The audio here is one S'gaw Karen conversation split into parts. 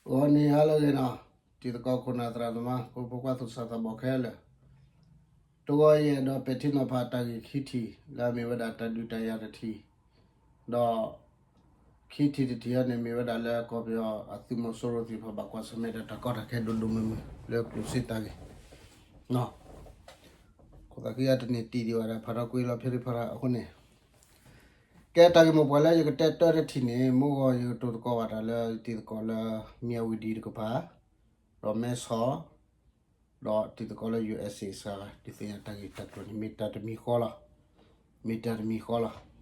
ဂီၤနံၤဟါလၢအဂ့ၤနီၤ, တံၤသကိးခိၣ်နၢ်သရၣ်သမါ ဖိဖိခွါသူၣ်စၢ်သးဘီၣ်ခဲလၢာ်, တဂီၤအံၤအဲၣ်ဒိးပဲာ်ထံနီၤဖးတၢ်ဂ့ၢ်ခံထံၣ် လၢအမ့ၢ်ဝဲဒၣ်တၢ်ဒုးတၢ်ယၤတထံၣ်, ဒီး ခံထံၣ်တထံၣ်အံၤန့ၣ် မ့ၢ်ဝဲဒၣ်လၢကီၢ်ပယီၤအသုးမီၤစိရိၤသ့ၣ်တဖၣ်ဘၣ်ကွၢ်ဆၢၣ်မဲာ်ဒီးတၢ်ကီတၢ်ခဲဒိၣ်ဒိၣ်မုၢ်မုၢ်လၢကျိၣ်စ့တၢ်ဂ့ၢ် ခိၣ်သးခံဂၤတန့ၢ်တံၢ်ဒံးဘၣ်ဒီး ဖးထီၣ်ကွံာ်လီၤဖဲရံဖးထီၣ်အဃိန့ၣ်, ကဲတၢ်ဂ့ၢ်မိၢ်ပှၢ်လၢယကတဲတၢ်တထံၣ်န့ၣ် မုၢ်ဂီၤယကတိၤသကိးဘၣ်တၢ်လၢတံၤသကိးလၢ မံယဝံၤဒံးတကပၤ, ဒီးမဲဆီး, ဒီးတံၤသကိးလၢ ယူအက်စ့ စှၤဂၤ ဒုးသ့ၣ်ညါတၢ်ဂ့ၢ်တၢ်ကျိၤန့ၣ် မ့ၢ်တၢ်တမံၤဃီလီၤ. မ့ၢ်တၢ်တမံၤဃီလီၤ.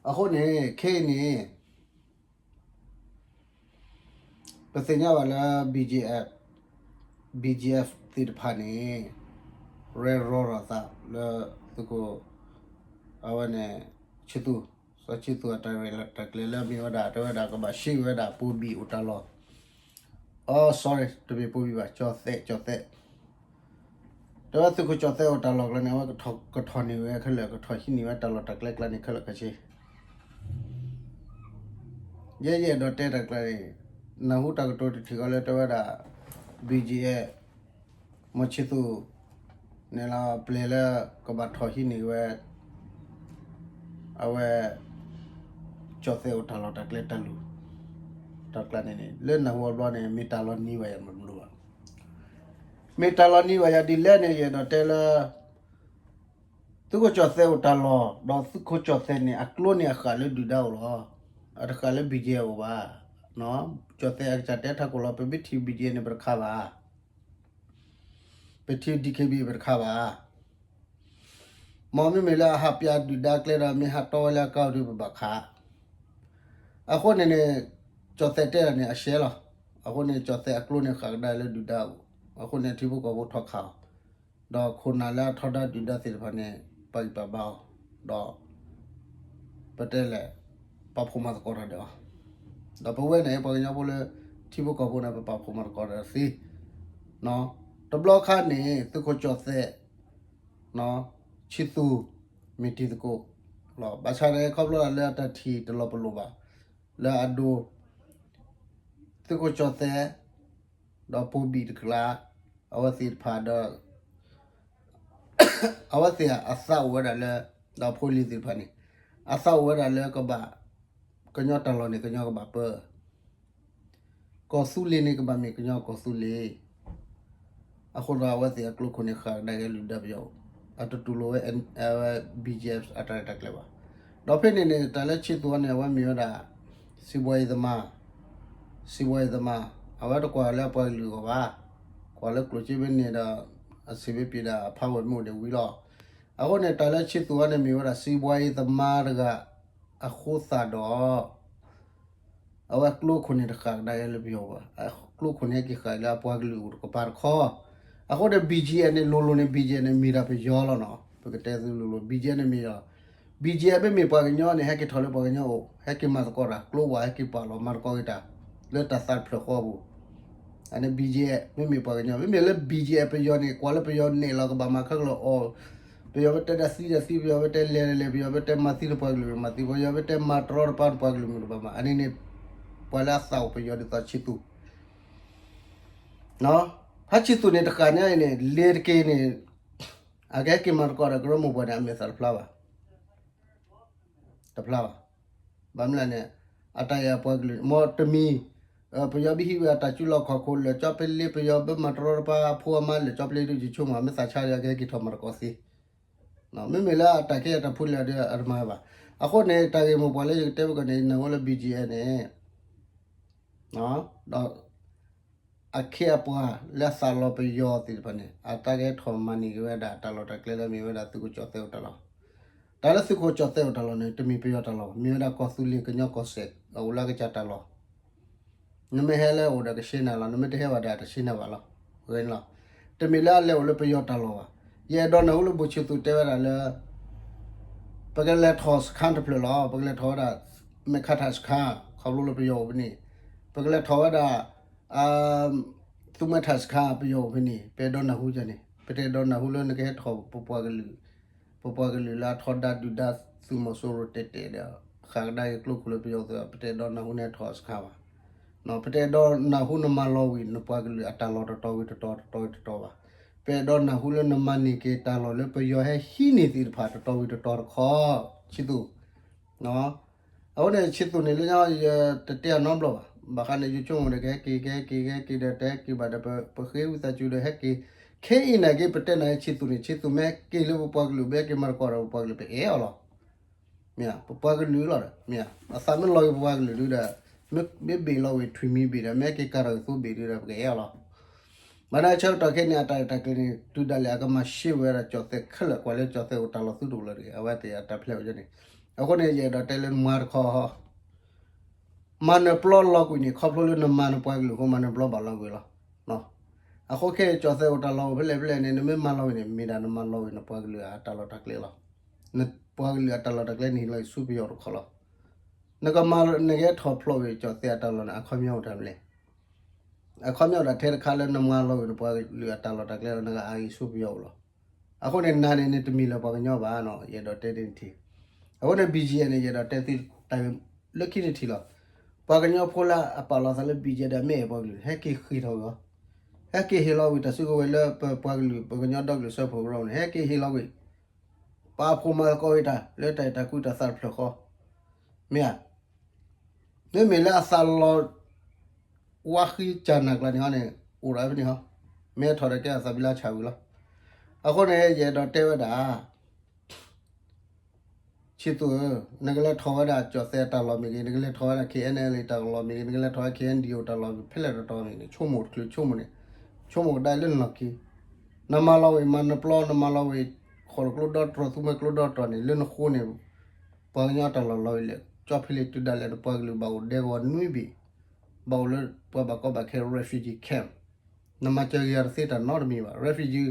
အဃိန့ၣ် ခဲအံၤန့ၣ် ပသ့ၣ်ညါဘၣ်လၢ BGF, BGF သ့ၣ်တဖၣ်န့ၣ် ရဲၣ်ရီထီၣ်သးလၢသုးခိၣ် အဝဲန့ၣ် ဆံသူ, စီၤဆံသူအတၢ်ရဲၣ်တၢ်ကျဲၤလၢအမ့ၢ်ဝဲဒၣ် တဲဝဲဒၣ်ကဘၣ် ရှဲ ဝဲဒၣ်ပိဘံၣ်အိၣ်တၢ်လီၢ်, အိ sorry တမ့ၢ်ပိဘံၣ်ဘၣ် ကၠီၣ်သဲး ကၠီၣ်သဲး တဲဝဲသုးခိၣ်ကၠီၣ်သဲးအိၣ်တၢ်လီၢ်ကျါန့ၣ် အဝဲကထီၣ်န့ၢ်ဝဲခဲလၢာ် ကထီၣ်ဟံးန့ၢ်ဝဲတၢ်လီၢ်တၢ်ကျဲကျါန့ၣ်ခဲလၢာ်ခဲဆ့ ယဲယအဲၣ်ဒိးတဲတၢ်ကျါန့ၣ် နၢ်ဟူတၢ်ကတိၤတထံၣ်ဃီလၢတဲဝဲဒၣ် BGF မီၤဆံသူ န့ၣ်လီၤ ပျဲၢ်လၢကဘၣ်ထီၣ်ဟံးန့ၢ်ဝဲ အဝဲ ကၠီၣ်သဲးအိၣ်တၢ်လီၢ်တၢ်ကျဲတၢ်လူၤ တၢ်ကျါန့ၣ်န့ၣ် လၢနၢ်ဟူအဘျီန့ၣ် မ့ၢ်တၢ်လီၤနံၤဘၣ်ယၤမ့ၢ်မနုၤဘၣ် မ့ၢ်တၢ်လီၤနံၤဘၣ်ယၤဒ်လဲၣ်န့ၣ် ယအဲၣ်ဒိးတဲလၢ သုးခိၣ်ကၠီၣ်သဲးအိၣ်တၢ်လီၢ် ဒီးသုးခိၣ်ကၠီၣ်သဲးန့ၣ် အကျိန့ၣ်အဃၣ်လၢဒုၣ်ဒါအိၣ်လီၤ. အတဃၣ်လၢ BGF အိၣ်ဘၣ်. ကၠီၣ်သဲးအကစၢ်တဲထီၣ်ကိၣ်လီၤ ပမ့ၢ်ထံၣ် BGF န့ၣ် ပတခးဘၣ်. ပထံၣ် DKBA ပတခးဘၣ်. မ်မ့မ့ၢ်လၢအဟးပၠးဒုၣ်ဒါကျဲဒီး မ့ၢ်ဟးတီဝဲလၢအကါအီၤဒီး ပဘၣ်ခး အဃိန့ၣ်န့ၣ် ကၠီၣ်သဲးတဲဒၣ်န့ၣ် အရှဲလီၤ. အဃိန့ၣ် ကၠီၣ်သဲးအကျိန့ၣ်ဃၣ်ကဒါလၢဒုၣ်ဒါအအိၣ်, အဃိန့ၣ် ထံဖိကီၢ်ဖိထီၣ်ခးအီၤ, ဒီးခိၣ်နၢ်လၢအထီဒါဒုၣ်ဒါသ့ၣ်တဖၣ်န့ၣ် ပာ်ဂံၢ်ပာ်ဘါအီၤ, ဒီး ပတဲလဲၣ် ပာ်ဖှိၣ်မၤသကိးတၢ်ဒီးအီၤ, ဒီးပဝဲန့ၣ် ပှၤကညီဖိလၢ ထံဖိကီၢ်ဖိန့ၣ် ပပာ်ဖှိၣ်မၤသကိးတၢ်သ့ တဘျီခါန့ၣ် သုးခိၣ်ကၠီၣ်သဲး ဆံသူ မ့ၢ်တံၤသကိးလီၤ. ဘၣ်ဆၣ်န့ၣ် ခီဖျိလၢအတၢ်ထံၣ်တလီၤပလိာ်ဘၣ် လၢအဒိ သုးခိၣ်ကၠီၣ်သဲး ဒီးပိဘံၣ်တကျါ အဝဲသ့ၣ်တဖၣ်ဒီး အဝဲသ့ၣ်အသးအိၣ်ဝဲဒၣ်လၢ ဒီးဖိလံၤသ့ၣ်တဖၣ်န့ၣ် အသးအိၣ်ဝဲဒၣ်လၢကဘၣ် ကညီတၢ်လီၢ်န့ၣ် ကညီကဘၣ်ပၢ ကီၢ်သူလ့ၤန့ၣ် ကဘၣ်မ့ၢ်ကညီကီၢ်သူလ့ၤ အဃိဒီးအဝဲသ့ၣ်အကျိခိၣ်န့ၣ် ဃၣ်ကဒါက့ၤလုၢ်ဒၢပယီၤ, အတတူၢ်လိာ်ဝဲ အဝဲ BGF အတၢ်ရဲၣ်တၢ်ကျဲၤဘၣ်. ဒီးဖဲန့ၣ်န့ၣ် တၢ်လၢဆံသူန့ၣ် အဝဲမ့ၢ်ဝဲဒၣ် စံးဘှါအံၤသမါ, စံးဘှါအံၤသမါ, အဝဲတကွၢ်လၢအပှၤကလုာ်အဂီၢ်ဘၣ်, ကွၢ်လၢကျိၣ်စ့မ့ၢ်န့ၢ်ဒီး အဆံးမ့ၢ်ပှဲၤဒီး အဖးဝဲၢ်မ့ၢ်အိၣ်န့ၣ်ဝံၤလီၤ. အဃိန့ၣ် တၢ်လၢဆံသူန့ၣ် မ့ၢ်ဝဲဒၣ်စံးဘှါအံၤသမါတဂၤ အဃိသတးဒီး အဝဲကျိခိၣ်န့ၣ်တဃၣ်ကဒါက့ၤလၢပယီၤဘၣ်. ကျိခိၣ်န့ၣ်ဟဲက့ၤဃၣ်လၢအပှၤကလုာ်အိၣ်တကပၤတခီ. အဃိန့ၣ် BGF န့ၣ် လိၤလိၤန့ၣ် BGF န့ၣ်မ့ၢ်ဒၣ်ပယီၤလီၤနီၤ. ပကတဲသုလိၤလိၤ BGF န့ၣ်မ့ၢ်ဒီး BGF မ့မ့ၢ်ပှၤကညီန့ၣ် ဟဲက့ၤထီၣ်လၢပှၤကညီအိၣ်, ဟဲက့ၤမၤသကိးတၢ်, ကျိဝဲဟဲက့ၤပာ်လီၤမၤသကိးက့ၤတၢ် လၢတၢ်သးတဖျၢၣ်ဃီပူၤ. အန့ၣ် BGF မ့မ့ၢ်ပှၤကညီ, မ့မ့ၢ်လၢ BGF ပယီၤန့ၣ် ကွၢ်လၢပယီၤနဲၣ်လီၤကဘၣ်မၤခဲကလီၤအီၤ ပယီၤဝဲတဲဒၣ်သံဒီးသံ, ပယီၤဝဲတဲလဲၤဒီးလဲၤ, ပယီၤဝဲတဲမၤသံဒီးပှၤကလုာ်မၤသံ, ပယီၤဝဲတဲမၤတရီတပါဒီးပှၤကလုာ်မုၢ်တဘၣ်မး. အန့ၣ်န့ၣ် ပှၤလၢအသးအိၣ်ပယီၤဒ်သိးဆံသူ, ဖဲဆံသူန့ၣ်တဃၣ်ညါအံၤန့ၣ် လဲၤတက့ၢ်န့ၣ် အကဟဲက့ၤမၤသကိးဒီးကရၢမိၢ်ပှၢ်န့ၣ် အမဲာ်သၣ်တဖျါဘၣ် တဖျါဘၣ်. ဘၣ်မနုၤလဲၣ်န့ၣ် အတၢ်အဲၣ်အပှၤကလုာ် မ်တမံၤ ပယီၤဘၣ်ဟံးဝဲအတၢ်စုလီၢ်ခီၣ်ခိၣ် လဲၤကၠီပလ့ ပယီၤဘၣ်မၤတရီတပါ အဖိအမါလဲၤကၠီပလ့ဒုးယဆိကမိၣ် မ့ၢ်သးဆါဒီးကဟဲက့ၤထီၣ်မၤသကိးသ့. မ့မ့ၢ်လၢအတၢ်ခဲအတၢ်ဖှိၣ်လၢာ်ဒီးအတမၤဘၣ်. အဃိန့ၣ် တၢ်ဂ့ၢ်မိၢ်ပှၢ်လၢယကတဲဘၣ်ကီးန့ၣ် နၢ်ဟူလၢ BGF န့ၣ် ဒီး အခ့အပှၤလၢအသးလီၤပယီၤသ့ၣ်တဖၣ်န့ၣ် အတၢ်ကဟဲထီၣ်မၤန့ၢ်က့ၤဝဲဒၣ်တၢ်လီၢ်တၢ်ကျဲလၢမ့ၢ်ဝဲဒၣ်သုးခိၣ်ကၠီၣ်သဲးအိၣ်တၢ်လီၢ်. တၢ်လၢသုးခိၣ်ကၠီၣ်သဲးအိၣ်တၢ်လီၢ်န့ၣ် တမ့ၢ်ပယီၤတၢ်လီၢ်ဘၣ်, မ့ၢ်ဝဲဒၣ်ကီၢ်သူလ့ၤကညီကီၢ်စဲၣ် အအိၣ်လၢအကစၢ်တၢ်လီၢ်. နမ့ၢ်ဟဲလၢအအိၣ်ဒီးကရှဲနၤလီၤ, နမ့ၢ်တဟဲဘၣ်ဒီးတရှဲနၤဘၣ်လီၤ. ဂ့ၤန့ၣ်လီၤ. တမ့ၢ်လၢအလဲၤအိၣ်လၢပယီၤတၢ်လီၢ်ဘၣ်. ယအဲၣ်ဒိးနၢ်ဟူလၢဘိၣ်ဆံသူတဲဝဲဒၣ်လၢ ပကလဲၤထီၣ်စခါတဖျၢၣ်လီၤ. ပကလဲၤထီၣ်ဝဲဒၣ် မဲၣ်ခါထၣ်စခါ ခီဖျိလၢပယီၤအိၣ်ဖဲန့ၣ်, ပကလဲၤထီၣ်ဝဲဒၣ် သုးမဲထၣ်စခါ ပယီၤအိၣ်ဖဲန့ၣ် ပအဲၣ်ဒိးနၢ်ဟူန့ၣ်, ပတအဲၣ်ဒိးနၢ်ဟူလၢနကဟဲထီၣ်ပပှၤကလုာ်, ပပှၤကလုာ်လၢအထီဒါဒုၣ်ဒါသုးမီၤစိရိၤတဲာ်တဲာ်ဒီး ဃၣ်ကဒါက့ၤကျိခိၣ်လၢပယီၤသ့ၣ် ပတအဲၣ်ဒိးနၢ်ဟူန့ၣ်ထီၣ်စခါဘၣ်. ပတအဲၣ်ဒိးနၢ်ဟူနမၤလီၤဝံၤ နပှၤကလုာ်အတၢ်လီၢ်တတီၤဝံၤတတီၤ တတီၤဝံၤတတီၤဘၣ်. ပအဲၣ်ဒိးနၢ်ဟူလၢနမၤန့ၢ်က့ၤတၢ်လီၢ်လၢပယီၤဟဲဟံးန့ၢ်သ့ၣ်တဖၣ် တတီၤဝံၤတတီၤတခီ, ဆံသူး အဃိန့ၣ် ဆံသူးန့ၣ်လၢညါ ယတတဲအနီတဘျီဘၣ်. ဘၣ်ဃးန့ၣ် ယဆိကမိၣ်ဒီး ကဟဲက့ၤ ကဟဲက့ၤ ကဟဲက့ၤဒီး တဟဲက့ၤဘၣ်ဒီး ပဃ့ဝံသးစူၤဒီး ဟဲက့ၤ ခဲအံၤန့ၣ်က့ၤ ပတဲနၤ ဆံသူးန့ၣ် ဆံသူးမ့ၢ်ဟဲက့ၤလၢပပှၤကလုာ် မ့ၢ်ဟဲက့ၤမၤသကိးဒီးပပှၤကလုာ် ပအဲၣ်အီၤလီၤ. မ့ၢ်ဧါ, ပပှၤကလုာ်လီၤဒီး မ့ၢ်ဧါ, အသးမ့ၢ်လီၤက့ၤပပှၤကလုာ်ဒုဒီး မ့ၢ်ဘ့ၣ်လီၤဝံၤ ထွံၣ်မံၤဘ့ၣ်ဒီး မ့ၢ်ဟဲက့ၤကၤထီၣ်က့ၤသိဘ့ၣ်ဒုဒီး ပကအဲၣ်အီၤလီၤ. ဘၣ်ဆၣ်ဆၢကတီၢ်ခဲအံၤန့ၣ် အတၢ်ရဲၣ်တၢ်ကျဲၤန့ၣ် တုၤဒၣ်လဲာ်အကမၤရှဲဝဲဒၣ်ကၠီၣ်သဲးခဲလၢာ် ကွၢ်လၢကၠီၣ်သဲးအိၣ်တၢ်လီၢ်သုတအိၣ်လၢၤတဂ့ၤ, အဝဲသ့ၣ်အတၢ်ဖျဲးအိၣ်န့ၣ်. အဃိန့ၣ် ယအဲၣ်ဒိးတဲလၢနမၤတခီ မၤနၢၤပျီလီၤကွံာ်န့ၣ် ခီဖျိလၢနမၤနပှၤကလုာ်အဃိ မၤနၢၤပျီဘၣ်လီၤကွံာ်လီၤ. အဃိခဲအံၤကၠီၣ်သဲးအိၣ်တၢ်လီၢ်အိၣ်ဖဲလဲၣ်ဖဲလဲၣ်န့ၣ် နမ့ၢ်မၤလီၤဝံၤန့ၣ် မ့ၢ်ဒၣ်နမၤလီၤဝံၤနပှၤကလုာ်အတၢ်လီၢ်တၢ်ကျဲလီၤ. နပှၤကလုာ်အတၢ်လီၢ်တၢ်ကျဲန့ၣ် ဟ့ၣ်လီၤဆူပယီၤတခီလီၤ. နကမၤ နကဟဲထီၣ်ဖျိးဝံၤကၠီၣ်သဲးအတၢ်လီၢ်န့ၣ် အခီပညီအိၣ်တၢ်မနုၤလဲၣ်. အခီပညီအိၣ်တၢ်ထဲတခါလၢနမၤလီၤဝံၤနပှၤကလုာ်အတၢ်လီၢ်တၢ်ကျဲလီၤ နကအါဂ့ၤဆူပယီၤအိၣ်လီၤ. အဃိန့ၣ် နၤန့ၣ် နတမ့ၢ်လၢၤပှၤကညီဘၣ်နီၤ, ယအဲၣ်ဒိးတဲန့ၣ်ထံၣ်. အဃိန့ၣ် ဘံၣ်ကၠံၣ်အဲၣ်န့ၣ် ယအဲၣ်ဒိးတဲသုတၢ်ဂ့ၢ်လၢခံတထံၣ်လီၤ. ပှၤကညီဖိလၢအပာ်လီၤသးလၢ ဘံၣ်ကၠံၣ်အဲၣ် ဒီးမ့ၢ်အဲၣ်ပှၤကလုာ် ဟဲက့ၤဃ့ၢ်ထီၣ်ဝံၤလီၤ. ဟဲက့ၤဟ့ၣ်လီၤဝံၤတၢ်စုကဝဲၤလၢပပှၤကလုာ် ပကညီဒီကလုာ်စၢဖှိၣ်ကရၢန့ၣ် ဟဲက့ၤဟ့ၣ်လီၤဝံၤ ပာ်ဖှိၣ်မၤသကိးဝံၤတၢ်လၢတၢ်အဲၣ်တၢ်ကွံတၢ်သးတဖျၢၣ်ဃီ, မ့ၢ်ဧါ. မ့မ့ၢ်လၢအသးလီၤ ဝါဃံကၢ်နၢ်ကျါန့ၣ်ဟီန့ၣ် အိၣ်ဒီးဖဲန့ၣ်ဟီ, မ့ၢ်ထီၣ်ဒီးကဲအသးဘံလါဆၣ်ဝံၤလီၤ. အဃိန့ၣ် ယအဲၣ်ဒိးတဲဝဲဒၣ် ဆံသူးဧၢ, နကလဲၤထီၣ်ဝဲဒၣ်ကၠီၣ်သဲးအတၢ်လီၢ်မ့ၢ်ဂ့ၤ, နကလဲၤထီၣ်ဝဲဒၣ် KNLA တၢ်လီၢ်မ့ၢ်ဂ့ၤ, နကလဲၤထီၣ်ဝဲ KNDO တၢ်လီၢ်မ့ၢ်ဂ့ၤ, ဖဲလဲၣ်တတီၤမ့ၢ်ဂ့ၤန့ၣ် ဆိကမိၣ်တချုးဆိကမိၣ်န့ၣ်, ဆိကမိၣ်ကဒါလၢနလီၢ်ခံ, နမၤလီၤဝံၤမၤနၢၤပျီ နမၤလီၤဝံၤ ဃီၣ်ကျိဒီတြီၤ သူမွဲကျိဒီတြီၤန့ၣ် လၢနဃိန့ၣ် ပှၤကညီတၢ်လီၢ်လီၤဝံၤလဲၣ်, ကၠီဖဲလဲၣ်တုၤဒၣ်လဲာ် နပှၤကလုာ်ဘၣ်အိၣ်ဒဲကဝီၤနွံဘ့ၣ်, ဘၣ်အိၣ်လၢပှၤဘၣ်ကီဘၣ်ခဲ refugee camp, နမၤစၢၤက့ၤယၤတသ့တၢ်နီတမံၤဘၣ်. Refugee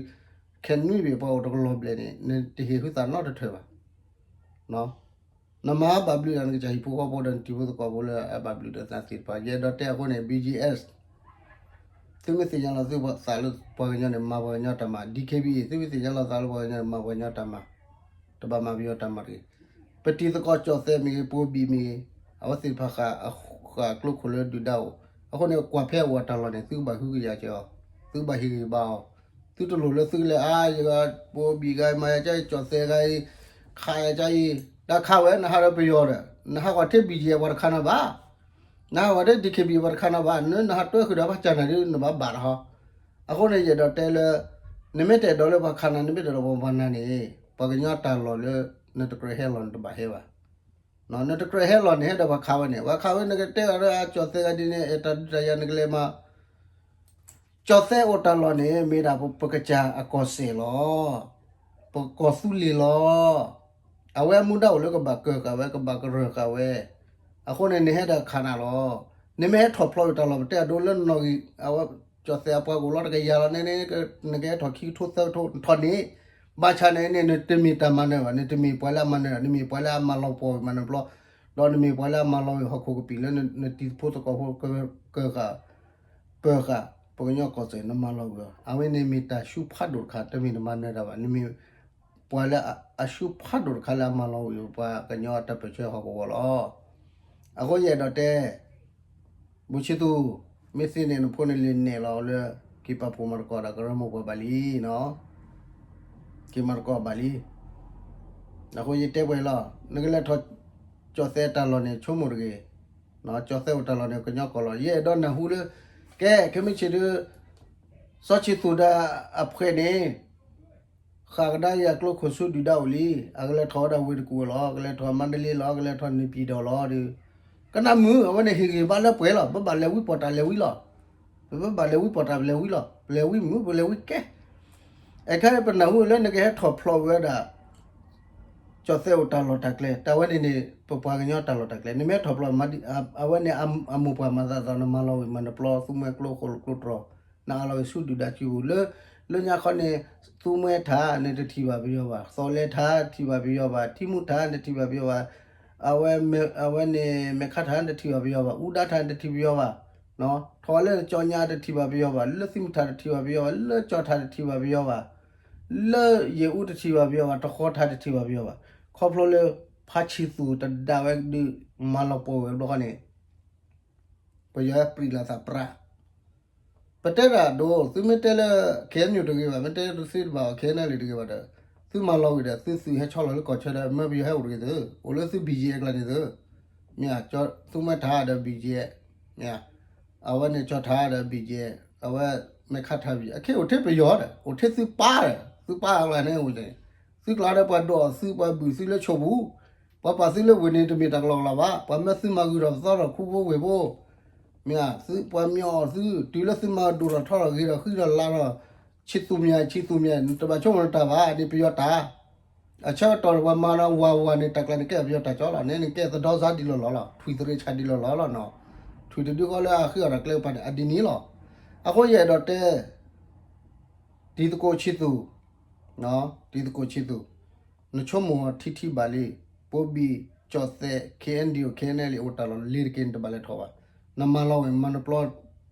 camp နွံဘ့ၣ် ပှၤအိၣ်တကလီၤဘျဲၣ်န့ၣ် နတဟ့ၣ်ဟုသးနီတထၢၣ်ဘၣ်. နမၤဘၣ်ဘျုးဒီးနကစၢ်ဟံၣ်ဖိဃီဖိဒီးနတံၤဖိသကိးဖိလၢအဘၣ်ဘျုးဒီးနၤသ့ၣ်တဖၣ်, ယအဲၣ်ဒိးတဲအဃိန့ၣ် ဘံၣ်ကၠံၣ်အဲၣ် သုမ့ၢ်သ့ၣ်ညါလီၤသုသးလၢပှၤကညီန့ၣ် မၤပှၤကညီတၢ်မၤ, DKBA သုမ့ၢ်သ့ၣ်ညါလီၤသးလၢပှၤကညီန့ၣ် မၤပှၤကညီတၢ်မၤ, တဘၣ်မၤပယီၤတၢ်မၤတဂ့ၤ. ပတံၤသကိးကၠီၣ်သဲးမ့ၢ်ဂ့ၤ ပိဘံၣ်မ့ၢ်ဂ့ၤ, အဝဲသ့ၣ်တဖၣ်ဃး ဃာ်ကျိခိၣ်လၢဒုၣ်ဒါအိၣ်, အဃိန့ၣ် ကွၢ်ဖဲအအိၣ်အတၢ်လီၢ်န့ၣ် သုကဘၣ်ဟုကယာ်က့ၤအီၤ, သုကဘၣ်ဟ့ၣ်ဂံၢ်ဘါအီၤ, သုတလိၣ်လၢသုကလဲၤအါယဂၤ ပိဘံၣ်ဂၤ မၤယၤကၠါအံၤ ကၠီၣ်သဲးဂၤအံၤ ခးယၤကၠါအံၤ, တၢ်ခးဝဲ နဟးဒီးပယီၤဒီး နဟးကွၢ်ထဲ ဘံၣ်ကၠံၣ်အဲၣ် ပှၤတခးနၤဘၣ်, နဟးကွၢ်ထဲ DKBA ပှၤတခးနၤဘၣ်, န နဟးတွဲဃုာ်ဒီးဘၣ်ကၢ်နၤဒ်နဘၣ်ဘၣ်တဟီ. အဃိန့ၣ် ယအဲၣ်ဒိးတဲလၢ နမ့ၢ်တအဲၣ်ဒိးလၢပှၤခးနၤ နမ့ၢ်တအဲၣ်ဒိးပှၤမၤနၤန့ၣ် ပှၤကညီတၢ်လီၢ်လၢ နတကြၢးဟဲလီၤ နတဘၣ်ဟဲဘၣ်. နတကြၢးဟဲလီၤန့ၣ် ဟဲဒီးပှၤခးဝဲန့ၣ် ပှၤခးဝဲ နကတဲအီၤဒီးအကၠီၣ်သဲးဂၤဒ်န့ၣ် အဲၣ်တၢ်ဒုးတၢ်ယၤ နကလဲၤမၤ ကၠီၣ်သဲးအိၣ်တၢ်လီၢ်န့ၣ် မ့ၢ်ဒၣ်ပကစၢ်အကီၢ်စဲၣ်လီၤ. ပကီၢ်သူလ့ၤလီၤ. အဝဲအမူဒါအိၣ်လၢကဘၣ်ကၢၢ်ဃာ်ဝဲ ကဘၣ်ကရၢဃာ်ဝဲ. အဃိန့ၣ် နဟဲဒီးခးနၤလီၤ. နမ့ၢ်ဟဲထီၣ်ဖျိးယတၢ်လီၢ် ပတဲအဒိလၢနီၣ်ဂံၢ် အဝဲကၠီၣ်သဲးအပှၤကအိၣ်လီၤတကယၤလီၤန့ၣ် နကဟဲထီၣ်ခံကထိသၢကထိ နထီၣ်န့ၣ် ဘၣ်ဆၣ်န့ၣ်န့ၣ် နတမ့ၢ်တၢ်မၤနၢၤဘၣ်, နတမ့ၢ်ပှၤလၢအမၤနၢၤဘၣ်, နမ့ၢ်ပှၤလၢအမၤလီၤပှီၢ်မၤနၢၤပျီ, ဒီးနမ့ၢ်ပှၤလၢအမၤလီၤဝံၤဟီၣ်ခိၣ်ကပံာ်လၢနတံၤသကိးဖိ ကၢၢ်ဃာ် ပၢၤဃာ် ပှၤကညီကီၢ်စဲၣ် နမၤလီၤဝံၤအီၤ, အဝဲန့ၣ်မ့ၢ်တၢ်ဆူဖးဒိၣ်တခါ တမ့ၢ်နမၤနၢၤတၢ်ဘၣ်, နမ့ၢ်ပှၤလၢအဆူဖးဒိၣ်တခါလၢအမၤလီၤဝံၤပှၤကညီအတၢ်ပၢၢ်ဆၢဟီၣ်ကဝီၤလီၤ. အဃိယအဲၣ်ဒိးတဲ ဘူးဆံသူး, မ့ၢ်သ့န့ၣ် နဖိနလံၤနဲၣ်လီၤလၢ က့ၤပာ်ဖှိၣ်မၤသကိးဒီးကရၢမိၢ်ပှၢ်ဘၣ်လံ, က့ၤမၤသကိးဘၣ်လံ. အဃိယတဲပှဲၤလီၤ, နကလဲၤထီၣ်ကၠီၣ်သဲးတၢ်လီၢ်န့ၣ် ဆိကမိၣ်တဂ့ၤ, ကၠီၣ်သဲးအိၣ်တၢ်လီၢ်န့ၣ် ကညီကီၢ်လီၤ. ယအဲၣ်ဒိးနၢ်ဟူလၢ ကဲ ခဲမုၢ်ဆ့ၣ်ဒုး စီၤဆံသူးဒီးအဖှဲးန့ၣ် ဃၣ်ကဒါယၤကျိခိၣ်ဆူဒုၣ်ဒါအိၣ်လံ, အကလဲၤထီၣ်ဝဲဒၣ်ဝ့ၢ်တကူၣ်လီၤ, အကလဲၤထီၣ်မါဒလ့လီၤ, အကလဲၤထီၣ်န့ၣ်ပၠံၣ်တီၣ်လီၤဒီး ကနၣ်မုာ်, အဝဲန့ၣ်ဟ့ၣ်ဂံၢ်ဘါလၢပှဲၤလီၤ, ပဘၣ်လဲၤဝံပီၣ်တၢ်လဲၤဝံလီၤ. ပဘၣ်လဲၤဝံပီၣ်တၢ်လဲၤဝံလီၤ, ပလဲၤဝံမုာ် ပလဲၤဝံကဲ အခဲအံၤပနၢ်ဟူလၢနကဟဲထီၣ်ဖျိးဝဲဒၣ် ကၠီၣ်သဲးအိၣ်တၢ်လီၢ်တၢ်ကျဲ, တၢ်ဝဲန့ၣ်န့ၣ် ပပှၤကညီတၢ်လီၢ်တၢ်ကျဲ, နမ့ၢ်ဟဲထီၣ်ဖျိး အဝဲန့ၣ်အမိၢ်ပှၢ်မၤသးသီ နမၤလီၤဝံၤမၤနၢၤပျီ သူမွဲကျိဃိၣ်လိာ်ကျိတြီၤ, နအးလီၤဝံၤဆူဒုၣ်ဒါစုပူၤ လၢညါခီန့ၣ် သူမွဲထး နတထံၣ်ဘၣ်ပယီၤဘၣ်, သီလဲထး တထံၣ်ဘၣ်ပယီၤဘၣ်, ထံမူထး နတထံၣ်ဘၣ်ပယီၤဘၣ်, အဝဲန့ၣ် မဲာ်ခါထး နတထံၣ်ဘၣ်ပယီၤဘၣ်, အူဒါထး နတထံၣ်ပယီၤဘၣ်, ထီၣ်လၢကၠီညါ တထံၣ်ဘၣ်ပယီၤဘၣ်, လၢသံမထး တထံၣ်ဘၣ်ပယီၤဘၣ်, လၢကၠီထး တထံၣ်ဘၣ်ပယီၤဘၣ်, လၢယဲၢ်အူ တထံၣ်ဘၣ်ပယီၤဘၣ်, တဃီထး တထံၣ်ဘၣ်ပယီၤဘၣ်, ခီဖျိလၢ ဖါဆံသူးတဒၣ်ဝဲဒုး မၤလီၤပှီၢ်ဝဲဘျီဃီန့ၣ် ပယီၤဟဲပြံးလီၤသးပြး ပတဲဒၣ်ဒိ သုမ့ၢ်တဲလၢ KNU တဂ့ၤဘၣ်, မ့ၢ်တဲသုတဘၣ်အီၤ KNLA တဂ့ၤဘၣ်ဒီး သုမၤလီၤဝံၤဒီး သုသုးဟဲဆီလီၤလၢကီၢ်ဆၢဒီး မၢပယီၤဟဲအိၣ်တဂ့ၤသု, အိၣ်လၢသု BGF အကျါန့ၣ်သု, မ့ၢ် သုမ့ၢ်ထါဒီး BGF, မ့ၢ် အဝဲန့ၣ်ကၠီထါဒီး BGF, အဝဲမ့ၢ်ခါထါ BGF, အခဲအိၣ်ထဲပယီၤဒီး အိၣ်ထဲသုပၢ်ဒီး သုပၢ်အကျါန့ၣ်အိၣ်န့ၣ်, သုကျါဒီးပှၤဒိးသု ပှၤဘုၣ်သုလၢဆိးပူၤ, ပှၤပာ်သုလၢဝ့ၢ်န့ၣ် တမ့ၢ်တၢ်ကလီကလီဘၣ်, ပှၤမၢသုမၤဂုာ်ဒီးပသီဒီးခူဖိဝ့ၢ်ဖိ မ့ၢ် သုပှၤမၠီၣ်အီၤသု တုၤလၢသုမၤဒိၣ်ထီၣ်ထီထီၣ်ဂ့ၤဒီးဃံဒီးလၤဒီး ဆံးသူၣ်မၠး ဆံးသူၣ်မၠး နတဘၣ်ဆိကမိၣ်နတၢ်ဘၣ် ဒ်ပယီၤတၢ်, အဆၢကတီၢ်ပှၤမၤဒီးဝၤဝၤန့ၣ် တၢ်ကျါန့ၣ်ကဲပယီၤတၢ်ကၠီလီၤ, နဲန့ၣ်ကဲသဒီစါဒ်လီၤလီၤလီၤ, ထွံၣ်သရ့ဆးဒ်လီၤလီၤလီၤနီၤ, ထွံၣ်တဒုဃီလၢအဃံအီၣ်တၢ်ကျဲကပၤန့ၣ် အဒ်န့ၣ်လီၤ. အဃိယအဲၣ်ဒိးတဲ တံၤသကိးဆံးသူၣ်, တံၤသကိးဆံးသူၣ်, နဆိကမိၣ်ထံထံဘၣ်လံ, ပိဘံၣ်ကၠီၣ်သဲး KNDO KNLA အိၣ်တၢ်လီၢ်လ့ၤတက့ၢ် နတဘၣ်လဲၤထီၣ်ဘၣ်, နမၤလီၤဝဲမၤနပျီ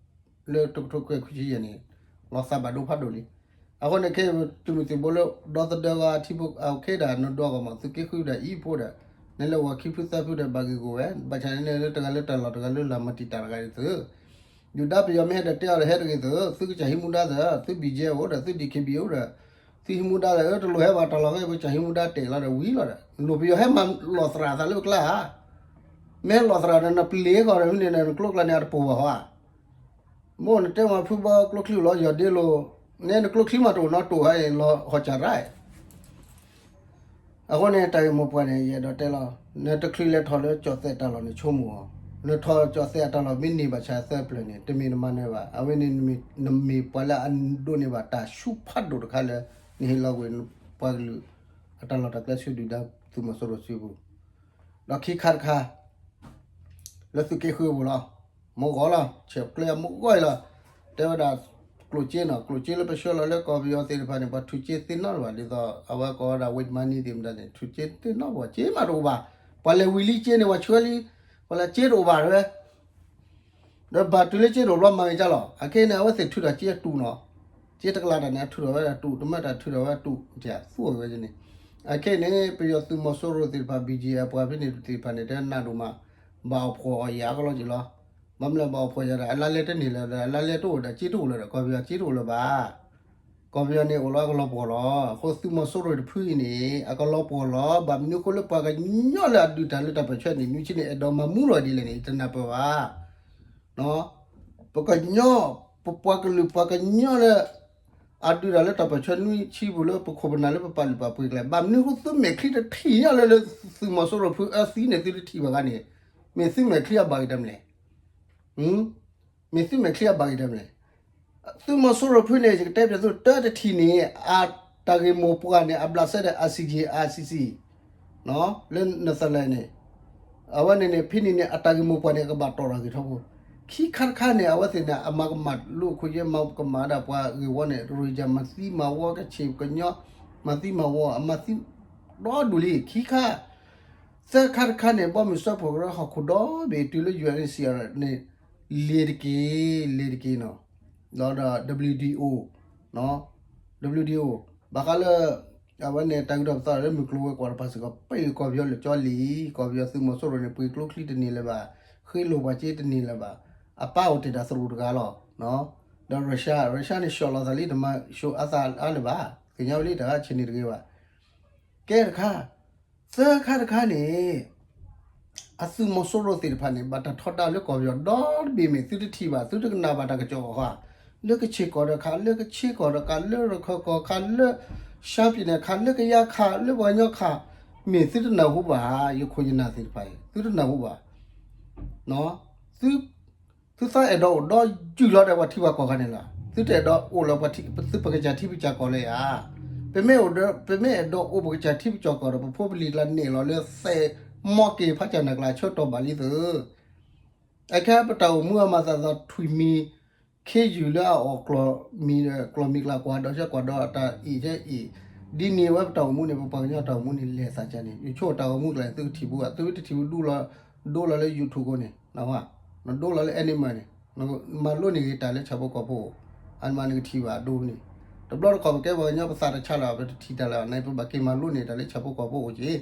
လၢတကထိခွဲခွံဆံယဲၢ်န့ၣ် လီၤသးဘၣ်ဒိဖးဒိၣ်လံ. အဃိန့ၣ်ခဲအံၤ သုးမုၢ်သံၣ်ဘိလၢ ဒီသဒၢဂီၤအထံဖိအခဲဒၣ် နဒွးကီၢ်မး သုးက့ဃုဒီးအံၤဖိဒီး နလဲၤဝဲခံဖုသၢဖုဒီး ဘၣ်ဂ့ၢ်ဂီၢ်ဝဲ, ဘၣ်ဆၣ်န့ၣ်လၢတဂၤလၢတၢ်လီၢ်တဂၤလၢလၢမၤတံာ်တာ်တဂၤအံၤသုး ဒုၣ်ဒါပယီၤမ့ၢ်ဟဲဒီးတဲအီၤဒီးဟဲတဂ့ၤသုး, သုကစၢ်ဟံးမူဒါသုး, သု BGF အိၣ်ဒီး သု DKBA အိၣ်ဒီး သုဟံးမူဒါဒီး တလိၣ်ဟဲဘၣ်တၢ်လီၢ်ခဲအံၤ ပကစၢ်ဟံးမူဒါတဲာ်လီၤဒီးဝံၤလီၤဒီး လိၣ်ပယီၤဟဲမၤလီၤသရၣ်သးလၢပကျါဧါ, မ့ၢ်လီၤသရၣ်ဒီးနပျ့ၤဃီဒီးမ့ၢ်န့ၣ်ဒီး နကျိကျါန့ၣ်အတပိာ်ဘၣ်ဟီဧါ, မိၢ်နတဲမၤဖုဘီကျိချံလီၤယီၤဒ့လိၤ, နဲနကျိချံမးတအိၣ်နီတအိၣ်ဧါအံၤ လီၤဟီၣ်စၢ်ရၣ် အဃိန့ၣ် တၢ်ဂ့ၢ်မိၢ်ပှၢ်န့ၣ် ယအဲၣ်ဒိးတဲလီၤ, နတချုးလဲၤထီၣ်လၢကၠီၣ်သဲးတၢ်လီၢ်န့ၣ်ဆိကမိၣ်အီၤ, နထီၣ်ကၠီၣ်သဲးအတၢ်လီၢ်မ့ၢ်န့ၢ်ဘၣ်ဆၣ်သၢပျၢၤန့ၣ် တမ့ၢ်နမၤနၢၤဘၣ်, အဝဲန့ၣ် နမ့ၢ်ပှၤလၢအဒိးန့ၢ်ဘၣ်တၢ်ဆူၣ်ဖးဒိၣ်တခါလၢ နဟ့ၣ်လီၤကွံာ်ပှၤကလုာ် အတၢ်လီၢ်တၢ်ကျဲဆူဒုၣ်ဒါသုးမီၤစိရိၤစုပူၤ, ဒီးခံခါတခါ လၢသုးက့ဃုအပူၤလီၤ. မုၢ်ဂီၤလီၤ, ဆဲးကျၢမုၢ်ဂီၤအံၤလီၤ. တဲဝဲဒၣ် ကျိၣ်စ့နီၤ, ကျိၣ်စ့လၢပဆှၢလီၤလၢကီၢ်ပယီၤသ့ၣ်တဖၣ်န့ၣ် ပှၤထုးစ့သ့ၣ်နီတဘၣ်, ဒ်သိးအဝဲကိးဝဲဒၣ် wet money သ့ၣ်မတၤန့ၣ် ထုးစ့သ့ၣ်နီတဘၣ်, စ့မးတအိၣ်ဘၣ်. ပှၤလဲၤဝံၤလံစ့န့ၣ် ပှၤဆှၢလံ, ပှၤလဲၤစ့တအိၣ်ဘၣ်ဝဲ ဒီးဘၣ်တုၤလၢစ့တအိၣ်ဘျီမၤဂ့ၤကၢ်လီၤ. အခဲအံၤန့ၣ် အဝဲသ့ၣ်ထုးထီၣ်စ့အတူးနီၤ, စ့တကလးတၢ်န့ၣ် အထုးထီၣ်ဝဲဒၣ်တူး, တမ့ၢ်တၢ်ထုးထီၣ်ဝဲတူး သူအီၤဝဲန့ၣ်. အခဲအံၤန့ၣ် ပယီၤသုးမီၤစိရိၤသ့ၣ်တဖၣ် BGF အပှၤဖဲန့ၣ်သ့ၣ်တဖၣ်န့ၣ် တဲနးဒိၣ်မး, ဘၣ်အိၣ်ဖှိၣ်အီၤယၤကလီက့ၤလီၤ. ဘၣ်မနုၤဘၣ်အိၣ်ဖှိၣ်ယၤဒီး အလါလဲတန့ၢ်လၢၤဒီး အလါလဲတအိၣ်ဒီး စ့တအိၣ်လၢၤဒီး ကီၢ်ပယီၤစ့တအိၣ်လၢၤဘၣ်. ကီၢ်ပယီၤန့ၣ်အိၣ်လီၤအကလီၤပှီၢ်လီၤ. အဃိသုးမီၤစိရိၤတဖုအံၤန့ၣ် အကလီၤပှီၢ်လီၤ. ဘၣ်မနုၤအဃိလၢပှၤကညီလၢအဒုးတၢ်လၢတၢ်ပၢၢ်ဆၢန့ၣ် နွံဆံန့ၣ် အဲၣ်ဒိးမၤမူလီၤဒ်လဲၣ်န့ၣ် ယတနၢ်ပၢၢ်ဘၣ်. ပကညီ, ပပှၤကလုာ်ပှၤကညီလၢ အဒုးတၢ်လၢတၢ်ပၢၢ်ဆၢနွံဆံပူၤလၢပခိၣ်ပနၢ်လၢပပာ်လုၢ်ပာ်ပှ့ၤကျဲ ဘၣ်မနုၤအဃိသုမဲာ်ချံတထံၣ်ညါလၢလၢသုးမီၤစိရိၤဖုအၢသံန့ၣ် သုတထံၣ်ဘၣ်ဂၤန့ၣ်, မ့ၢ်သုမဲာ်ချံအဘၣ်ဂ့ၤတၢ်မနုၤလဲၣ်. မ့ၢ်သုမဲာ်ချံအဘၣ်ဂ့ၤတၢ်မနုၤလဲၣ်. သုးမီၤစိရိၤဖုန့ၣ် ယကတဲပျးသုတၢ်တထံၣ်န့ၣ် အတၢ်ဂ့ၢ်မိၢ်ပှၢ်န့ၣ် အဘျးစဲဒီး ICJ ICC လၢ Netherlands န့ၣ်, အဝဲန့ၣ်န့ၣ် ဖဲန့ၣ်န့ၣ် အတၢ်ဂ့ၢ်မိၢ်ပှၢ်န့ၣ် အကဘၣ်တီၣ်ထီၣ်ဂ့ၤထီဘိ. ခံခါတခါန့ၣ် အဝဲသ့ၣ်န့ၣ် အမၤကမၣ်လိာ်ခိၣ်ယဲ မၤကမၣ်ဒၣ်ပှၤဂ့ၢ်ဝီန့ၣ် ရိၣ်ယၤမၤသံမၤဝီ ကဆ့ၣ်ကညီ မၤသံမၤဝီ အမၤသံဒီဒူၣ်လံ ခံခါ. သၢခါတခါန့ၣ် ဘီမုၢ်စၢဖှိၣ်ကရၢဟီၣ်ခိၣ်ဒီဘ့ၣ်တုၤလၢ ယူၣ်အၣ်အ့ၣ်စံၣ်အၣ်န့ၣ် လ့ၤတက့ၢ်, လ့ၤတက့ၢ်နီၤ, ဒီးဒီး WTO, WTO ဘၣ်ဃးလၢ အဝဲန့ၣ် တၢ်ဂုၤထီၣ်ပသီလၢမုၢ်ကျိၤဝဲၤကွာ်တဖၣ်စ့ၢ်ကီး ပှ့ၤကီၢ်ပယီၤလၢာ်ကၠီလံ, ကီၢ်ပယီၤသုးမီၤစိရိၤန့ၣ် ပှ့ၤကျိချံတန့ၢ်လၢၤဘၣ်, ဃ့လိာ်ပှၤစ့တန့ၢ်လၢၤဘၣ်, အပၢ်အိၣ်တ့ၢ်တၢ်သရူးတဂၤလီၤ. ဒီး Russia, Russia န့ၣ် ဆှီၣ်လီၤသးလံ တမၤဆှိးအါသးအါလၢၤဘၣ်, သ့ၣ်ညါဝဲလံတၢ်ဆ့ၣ်န့ၣ်တဂ့ၤဘၣ်. ကဲတခါ, သၢခါတခါန့ၣ် အသုးမီၤစိရိၤသ့ၣ်တဖၣ်န့ၣ် ဘၣ်တၢ်ထီဒါလၢကီၢ်ပယီၤဒီတဘ့ၣ်မ့ၢ်သုတထံၣ်ဘၣ်, သုတကနၣ်ဘၣ်တၢ်ကစီၣ်အီၤဃီ, လၢကဆ့ၣ်ကီၢ်ဒီးခး, လၢကဆ့ကီၢ်ဒီးခး, လၢရခၢၣ်ကီၢ်ခး, လၢ ရှမ်းပြည်နယ် ခး, လၢကယါခး, လၢပှၤကညီခး, မ့ၢ်သုတနၢ်ဟူဘၣ်, ယခိၣ်ယနၢ်သ့ၣ်တဖၣ်အံၤ သုတနၢ်ဟူဘၣ်. သုသးအဲၣ်ဒိးအိၣ်ဒီးယုၢ်လီၤဒီးပှၤထံပှၤကီၢ်ခါန့ၣ်လီၤ. သုတအဲၣ်ဒိးအိၣ်လၢပှၤထံ, သုပကစၢ်ထံပကစၢ်ကီၢ်လၢၤဧါ. ပမ့ၢ်အိၣ်ဒီး, ပမ့ၢ်အဲၣ်ဒိးအိၣ်ပကစၢ်ထံပကစၢ်ကီၢ်ဒီး ပဖိပလံၤကျါန့ၣ်လီၤလၢသဲးမီက့ၤဖးကၢ်နၢ်ကျါဆၢကတီၢ်ဘၣ်လံသုး. အခဲပတၢ်အိၣ်မူအမၤသးသီထွံၣ်မံၤ ခ့ယုၢ်လၢအအီၣ်ကျီၢ်မံၤ, ကျီၢ်မံၤကျါကွၢ်ဒီးဆၢကွၢ်ဒီးအတၢ်အံၣ်ဆၢအံၣ်, ဒ်န့ၣ်ဝဲပတၢ်အိၣ်မူန့ၣ် ပပှၤကညီတၢ်အိၣ်မူန့ၣ် လဲၤသးကၢ်န့ၣ် ယဆိကမိၣ်တၢ်အိၣ်မူကျါန့ၣ် သုကထံၣ်ဘူးဘၣ်, သုတထံၣ်ဘူးဒိလီၤ, ဒိလီၤလၢ YouTube ကိးန့ၣ်, နဒိလီၤလၢ Animal န့ၣ်, မၤလိန့ၢ်ဂ့ၤတၢ်လၢဆၣ်ဖိကီၢ်ဖိ, အန့ၣ်မးနကထံၣ်ဘၣ်ဒိန့ၣ်, တဘျီတခီၣ်ပကဲပှၤကညီပသးတဆါလၢၤ ပတထံၣ်တၢ်လၢၤ န့ၣ် ပဘၣ်က့ၤမၤလိန့ၢ်တၢ်လၢဆၣ်ဖိကီၢ်ဖိအိၣ်က့ၤ,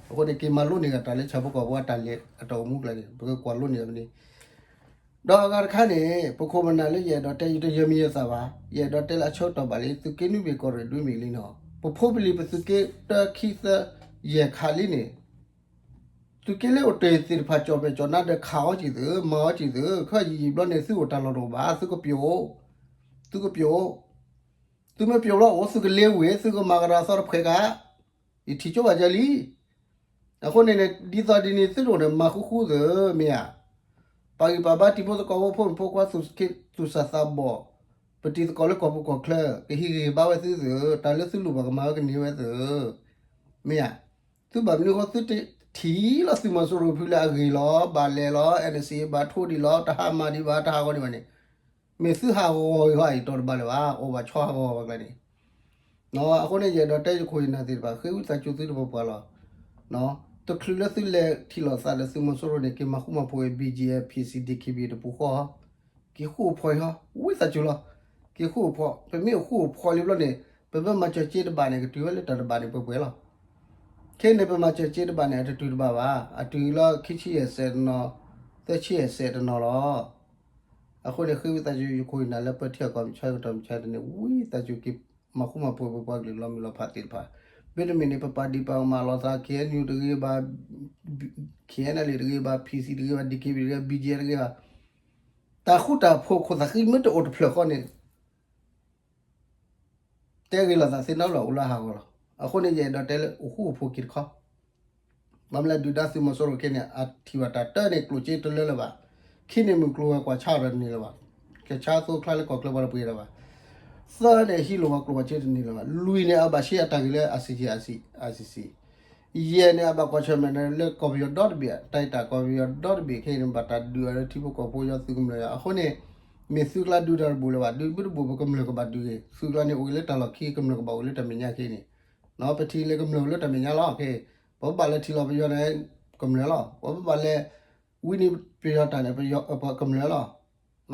အဃိန့ၣ် က့ၤမၤလိန့ၢ်ဂ့ၤတၢ်လၢဆၣ်ဖိကီၢ်ဖိအတၢ်လဲၤအတၢ်အိၣ်မူကျါန့ၣ် ပကကွၢ်လိန့ၢ်အီၤန့ၣ် ဒီးအဂၤတခါန့ၣ် ပခိၣ်ပနၢ်လၢယအဲၣ်ဒိးတဲ ယတယၢၤမံၤယဲၢ်သးဘၣ်, ယအဲၣ်ဒိးတဲလၢအဆၢကတီၢ်ဘၣ်လံ သုးက့နွံဘ့ၣ်ကီၢ်ရ့ၣ်ဒွံမ့ၢ်လံနီၤ, ပဖိပလံၤပသုးက့တၢ ခံ သၢ ယဲၢ်ခးလံန့ၣ် သုးက့လၢအိၣ်တ့ၢ်သ့ၣ်တဖၣ် ကၠီၣ်မဲာ်ကၠီၣ်နါဒီး ခးအီၤစံၣ်သုး မၤအီၤစံၣ်သုး ခဲအံၤယံာ်ယံာ်ဘျီန့ၣ် သုအိၣ်တၢ်လီၢ်တအိၣ်ဘၣ်, သုကပျိာ်, သုကပျိာ်, သုမ့ၢ်ပျိာ်ဘျီအိၣ် သုကလ့ဝ့ၢ် သုကမၤကဒီးသီတဖှဲးကါ, ယထံၣ်ကၠိဘၣ်ယဲလံ. အဃိန့ၣ်န့ၣ် ဒ်သိးဒ်န့ၣ် သုတအိၣ်န့ၣ် မၤဃူဃူသုး မ့ၢ်ဧါ, ပာ်ဂံၢ်ပာ်ဘါတံၤဖိသကိးဖိမုၣ်ဖိခွါ သူၣ်စူၤသးဘီၣ်, ပတံၤသကိးလၢကီၢ်ပူၤကီၢ်ချၢ ကဟံးဂံၢ်ဟ့ၣ်ဘါဝဲသုသုး တၢ်လၢသုလိၣ်ဘၣ်ကမၤဝဲကန့ၢ်ဝဲသုး, မ့ၢ်ဧါ, သုဘၣ်မနုၤဃိသုတထံၣ်လီၤ သုးမီၤစိရိၤဖုလၢအဂ့ၢ်လီၤ ဘၣ်လဲၤလီၤ NCA ဘၣ်ထိၣ်ဒံးလီၤ တဟးမၤဒံးဘၣ် တဟးဂီၤဒံးဘၣ်န့ၣ်, မ့ၢ်သုဟးဂီၤဂီၤအံၤ တီၢ်တဘၣ်လၢၤဘၣ်, အိၣ်ဘၣ်ဆီဟးဂီၤဂီၤကျါန့ၣ် အဃိန့ၣ် ယအဲၣ်ဒိးတဲယခိၣ်ယနၢ်သ့ၣ်တဖၣ် ဃ့ဝံသးစူၤသုတပှၤပှၤလီၤ. တချုးလၢသုလဲၤထံၣ်လိာ်သးဒီးသုးမီၤစိရိၤန့ၣ် က့ၤမၤဃူမၤဖိးဝဲ BGF PC DKBA တပူၤဃီ, က့ၤဃူအိၣ်ဖိးအံၤဟီ ဝံသးစူၤလီၤ. က့ၤဃူအိၣ်ဖိး, ပမ့ၢ်အိၣ်ဃူအိၣ်ဖိးလံဘျီန့ၣ် ပမ့ၢ်မၤစၢၤစ့တဘၣ်န့ၣ် ကတုၤဝဲလၢတၢ်တဘၣ်န့ၣ်ပှဲၤပှဲၤလီၤ. ခဲအံၤန့ၣ် ပမၤစၢၤစ့တဘၣ်န့ၣ် အတတုၤတဘၣ်ဘၣ်, အတုၤလီၤခံဆံယဲၢ်စဲးတနီၤ, သၢဆံယဲၢ်စဲးတနီၤလီၤ. အဃိန့ၣ် ဃ့ဝံသးစူၤယခိၣ်ယနၢ်လၢပထံအကီၢ်မုၢ်ဆါကတီၢ်မုၢ်ဆါတနံၤ ဝံသးစူၤက့ၤမၤဃူမၤဖိးပပှၤကလုာ်လီၤမုၢ်လီၤဖးသ့ၣ်တဖၣ်, မ့တမ့ၢ်န့ၣ် ပပာ်ဒံးပာ်ကမၣ်လိာ်သး KNU တဂ့ၤဘၣ်, KNLA တဂ့ၤဘၣ်, PC တဂ့ၤဘၣ်, DKBA တဂ့ၤဘၣ်, BGF တဂ့ၤဘၣ်, တၢ်ဃူတၢ်ဖိးခိၣ်သးဃံမ့ၢ်တအိၣ်တဖျၢၣ်ဃီန့ၣ် တဲဂ့ၤလိာ်သးသ့နီတဘျီ အိၣ်လၢအဟးဂီၤလီၤ. အဃိန့ၣ် ယအဲၣ်ဒိးတဲလၢအိၣ်ဃူအိၣ်ဖိးက့ၤတခီ, ဘၣ်မနုၤလဲၣ် ဒုၣ်ဒါသုးမီၤစိရိၤခဲအံၤန့ၣ် အထံၣ်ဘၣ်တၢ်တၢန့ၣ် ကျိၣ်စ့တလၢလၢၤဘၣ်, ခံန့ၣ်မုၢ်ကျိၤဝဲၤကွာ်ဆါအီၤတန့ၢ်လၢၤဘၣ်, ကဆါသိချါလၢကီၢ်ချၢပှၤတပှ့ၤဒီးဘၣ်, သၢန့ၣ် ဟံးလိၢ်ဝဲကျိၣ်ဝဲၤစ့တန့ၢ်လၢၤဘၣ်, လွံၢ်န့ၣ် အဘၣ်ရှဲအတၢ်ဂ့ၢ်လၢ ICJ ICC, ယဲၢ်န့ၣ် အဘၣ်ကွၢ်ဆၢၣ်မဲာ်န့ၣ်လၢကီၢ်ပယီၤဒီတဘ့ၣ်, တၢ်အဲၣ်တၢ်ကီၢ်ပယီၤဒီတဘ့ၣ်ခဲအံၤန့ၣ် ဘၣ်တၢ်ဒုးအီၤလၢထံဖိကီၢ်ဖိယီၤသုးကမျၢၢ်ယၤ, အဃိန့ၣ် မ့ၢ်သုကျါဒုးတၢ်တဘူၣ်လၢၤဘၣ်, ဒုးဘုတဘူၣ် ပကမျၢၢ်ကဘၣ်ဒုးဂ့ၤ, သုကျါန့ၣ်အိၣ်ဂ့ၤလၢတၢ်လီၢ်ခံ ကမျၢၢ်ကဘၣ်အိၣ်လၢတၢ်မဲာ်ညါခဲအံၤန့ၣ်, ပထံၣ်လၢကမျၢၢ်အိၣ်လၢတၢ်မဲာ်ညါလီၤခဲအံၤ, ပဘၣ်လဲၤထံၣ်လိာ်ပယီၤန့ၣ် ကမျၢၢ်လီၤ, ပဘၣ်လဲၤ ဝံန့ၢ်ပယီၤတၢ်န့ၣ် ပကမျၢၢ်လီၤ, ဘျ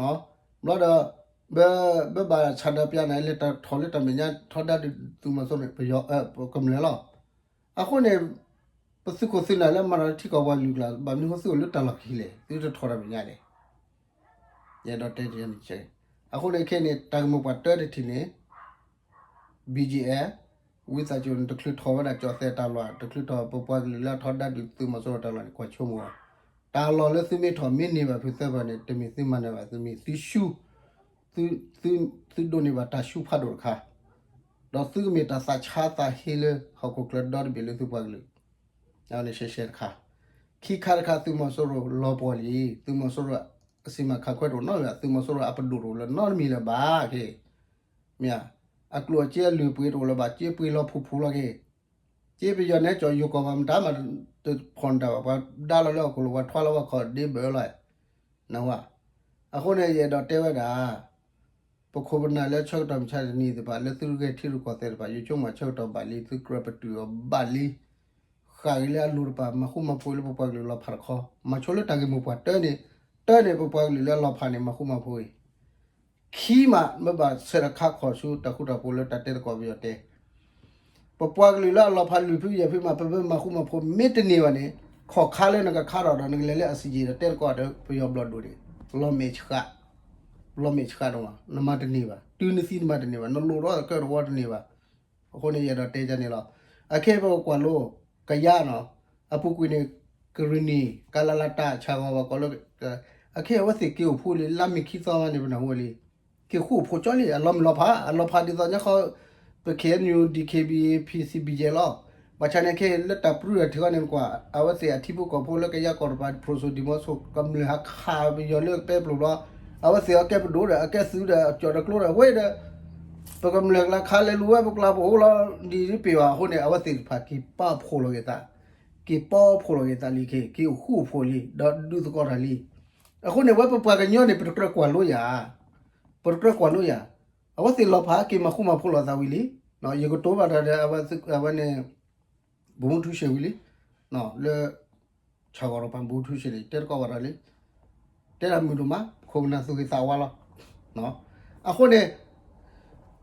ီဒီး ဘၣ်ဆၣ်ဒီးပယီၤန့ၣ် လဲၤထီၣ်လၢတၢ်မဲာ်ညါထီဒါဒုးသုးမီၤစိရိၤန့ၣ် ပယီၤ ကမျၢၢ်လီၤ, အဃိန့ၣ် ပသုးခိၣ်သုးနၢ်လၢမၤဒီးထံကီၢ်ပှၤကလုာ်ကျါ ဘၣ်မနုၤဃိသုအိၣ်လၢတၢ်လီၢ်ခံလဲၣ်, သုတထီၣ်တၢ်မဲာ်ညါလဲၣ်, ယအဲၣ်ဒိးတဲန့ၣ်, အဃိန့ၣ်ခဲအံၤန့ၣ် တၢ်ဂ့ၢ်မိၢ်ပှၢ်တၢတထံၣ်န့ၣ် BGF ဝံသးစူၤန့ၣ် တချုးထီၣ်ဝဲဒၣ်ကၠီၣ်သဲးတၢ်လီၢ်, တချုးထီၣ်ပပှၤကလုာ်လၢအထီဒါဒုးသုးမီၤစိရိၤတၢ်လီၢ်န့ၣ် ကွၢ်ဆိကမိၣ်အီၤ, တၢ်လီၢ်လၢသုမ့ၢ်ထီၣ်မ့ၢ်န့ၢ်ဘၣ်ဖုသၢဖၢန့ၣ် တမ့ၢ်သုမၤန့ၢ်ဘၣ်, သုမ့ၢ်သုဆူ သုဒိးန့ၢ်ဘၣ်တၢ်ဆူဖးဒိၣ်တခါ, ဒီးသုကမ့ၢ်တၢ်သးဆါသးဟ့လၢဟီၣ်ခိၣ်ချၢဒီတဘ့ၣ်လၢသုပှၤကလုာ်, အဝဲန့ၣ်ရှဲရှဲတခါ, ခံခါတခါ သုးမီၤစိရိၤလီၤပှီၢ်လံ, သုးမီၤစိရိၤအစံးမၤခးခွဲးတအိၣ်နီတမံၤဘၣ်, သုးမီၤစိရိၤအပဒိၣ်တအိၣ်လၢၤနီတမံၤလၢၤဘၣ်ခဲ, မ့ၢ်ဧါ, အကျိၣ်အစ့အလုၢ်အပှ့ၤတအိၣ်လၢၤဘၣ်, စ့ပှ့ၤလီၤဖူးဖူးလီၤခဲ, စ့ပယီၤနဲကၠီၣ်ယိၤကီၢ်ဘၣ်မတၤမး, တဖီၣ်နတၢ်ဘၣ်, ပှၤဒါလီၤလၢဟီၣ်ခိၣ်လိၤ ပှၤထွါလီၤဝဲခီၣ်ဒ့ဘၢလီၤ, နဝဲ, အဃိန့ၣ် ယအဲၣ်ဒိးတဲဝဲဒၣ် ပခိၣ်ပနၢ်လၢဆၢကတီၢ်မုၢ်ဆါတနံၤသ့ၣ်တဖၣ် လၢသုတဂဲၤထံရူၢ်ကီၢ်သဲးတဖၣ် ယဆိကမိၣ်ဆၢကတီၢ်ဘၣ်လံ, သုကြၢးပတုာ်အီၤဘၣ်လံ, ဃၣ်ဂ့ၤလၢအလိၤတဖၣ် မၤဃူမၤဖိးလၢပပှၤကလုာ်လီၤဖးတခီ, မၤဆိလၢတၢ်ဂ့ၢ်မိၢ်ပှၢ်တၢန့ၣ်, တၢန့ၣ် ပပှၤကလုာ်လၢအလီၤဖးန့ၣ် မၤဃူမၤဖိးအံၤ, ခံမး မ့ၢ်ဘၣ်ဆဲးတခါခီၣ်ဆူတၢ်ဃူတၢ်ဖိးလၢတၢ်တဲသကိးပယီၤတဲ ပပှၤကလုာ်လၢအလီၤဖးလွံၢ်ဖုယဲၢ်ဖုမး ပမ့ၢ်မၤဃူမၤဖိးမ့ၢ်တန့ၢ်ဘၣ်န့ၣ်, ခီၣ်ခါလၢနကခါထီၣ်ဒီး နကလဲၤလၢ ICJ ဒီးတဲသကိးဒီးပယီၤဘျီၣ်ဒိၣ်န့ၣ်, လီၤမဲာ်ဆှး, လီၤမဲာ်ဆှးဒိၣ်မး, နမၤတန့ၢ်ဘၣ်, တုၤနသံနမၤတန့ၢ်ဘၣ်, နလိၣ်ထီၣ်ကၢၢ်တဝီတန့ၢ်ဘၣ်. အဃိန့ၣ် ယအဲၣ်ဒိးတဲဒ်န့ၣ်လီၤ. အခဲအံၤပကကွၢ်လိ ကယါနီၤ, အပူၤကွံာ်န့ၣ် ကရံၣ်နံၣ် ကလလတၢ်ဆၢဂီၤဘၣ်ကီးလၢ အခဲအံၤအဝဲသ့ၣ်က့ၤအိၣ်ဖှိၣ်လံ လါမ့ၤခံသီမးန့ၣ် ပနၢ်ဟူဝဲလံ. က့ၤဃူအိၣ်ဖိးကၠီလံ, အလီၤမုၢ်လီၤဖး, အလီၤဖးဒ်သိးညါဃီ ပ KNU DKBA PC BGF လီၤ. ဘၣ်ဆၣ်န့ၣ်ခဲအံၤ လၢတၢ်ပြူၢ်တၢ်ထံးဃီန့ၣ်ကွၢ် အဝဲသ့ၣ်အထံဖိကီၢ်ဖိလၢကယါကီၢ်တပၤ ဖရူစိၤဒံၣ်မီဆိ ကမျၢၢ်ဟးခးပယီၤလၢပဲပျိၢ်ဘျီ, အဝဲသ့ၣ်အီၤကဲပဒိၣ်ဒီး အကဲသုးဒီး အကၠီၣ်ဒီးကျိဒီး ဝဲဒီး ပကမျၢၢ်ကျါခးလဲၤလူၤဝဲပကျါပအိၣ်လီၤ ဒ်ပ့ၢ်ဘၣ်အဃိန့ၣ် အဝဲသ့ၣ်တဖၣ်က့ၤပာ်ဖှိၣ်လီၤက့ၤသး, က့ၤပာ်ဖှိၣ်လီၤက့ၤသးလံခဲ, က့ၤအိၣ်ဃူအိၣ်ဖိးလံ, ဒီးဒုးသကိးတၢ်လံ. အဃိန့ၣ် ဝဲပပှၤကညီန့ၣ် ပတကြၢးကွၢ်လိယၤ, ပတကြၢးကွၢ်လိယၤ, အဝဲသ့ၣ်လီၤဖးက့ၤမၤဃူမၤဖိးလိာ်သးဝံၤလံ, ယကတိၤဘၣ်တၢ်ဒီး အဝဲန့ၣ် ဗိုလ်မှူးထူးချစ် ဝံၤလံ, လၢ ဆၣ်ဂီၤဒီးပှၤ ဗိုလ်မှူးထူးချစ်န့ၣ် တဲတကီးဘၣ်ဒီးလံ, တဲဒၣ်မုာ်ဒိၣ်မး ခိၣ်နၢ်သူၣ်ဂ့ၤသးဝါလီၤ. အဃိန့ၣ်